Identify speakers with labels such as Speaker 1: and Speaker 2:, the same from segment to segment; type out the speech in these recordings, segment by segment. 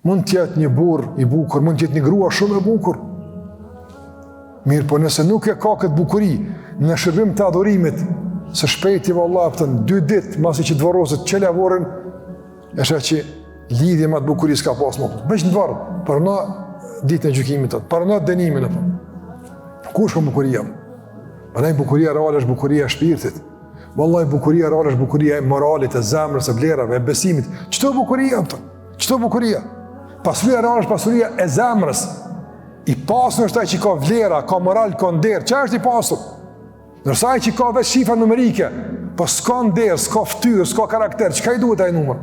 Speaker 1: Mund të jetë një burrë i bukur, mund të jetë një grua shumë e bukur. Mirëpo nëse nuk e ka këtë bukuri në shërbim të adhurimit, së shpejti vallahi, kupton, dy ditë masi që të varroset çelja vorrin, e sheh që lidhje me atë bukuri s'ka pas më. Veç në varr, paramendo ditën e gjykimit të, paramendo dënimin apo. Ku shkon bukuria? Prandaj bukuria reale është bukuria e shpirtit. Vallahi bukuria reale është bukuria e moralit, e zemrës, e vlerave, e besimit. Qëto bukuria, kupton? Qëto bukuria? Pasuria reale është pasuria e zemrës. I pasur është ai që ka vlera, ka moral, ka nder. Qaj është i pasur? Ndërsa ai që ka veç shifra numerike, po s'ka nder, s'ka fytyrë, s'ka karakter, çka i duhet ai numër?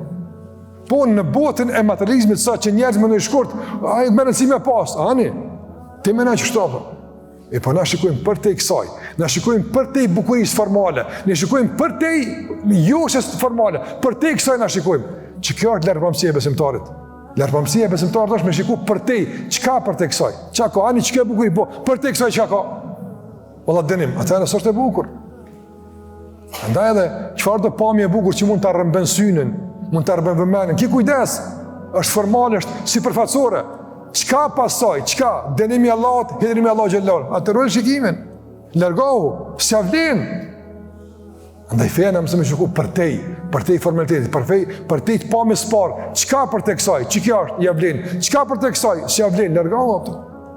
Speaker 1: Po në botën e materializmit sot që njerëzit mendojnë shkurt, ai me rëndësi me pas, ani, ti mendon qështu apo? E po na shikojmë përtej kësaj, na shikojmë përtej bukurisë formale, ne shikojmë përtej joshjes formale, përtej kësaj na shikojmë, që kjo është largpamësia e besimtarit. Largpamësia e besimtarit është me shiku përtej, çka përtej kësaj, çka ka, ani çka e bukuri, po përtej kësaj çka ka. Valla dënim, atëherë s'është e bukur. Andaj edhe, çfarëdo pamje e bukur që mund ta rrëmben synin, mund ta rrëmben vëmendjen, ki kujdes, është formale, është sipërfaqësore. Çka pas saj, çka, dënimi i Allahut, hidhërimi i Allahut xhelle ue ala, atëherë ruje shikimin, largohu, s'ia vlen. Andaj feja na mëson me shiku përtej, përtej formalitetit, përtej, përtej të pamjes së parë, çka përtej kësaj, që kjo është, ia vlen, çka përtej kësaj, s'ia vlen, largohu, apëton.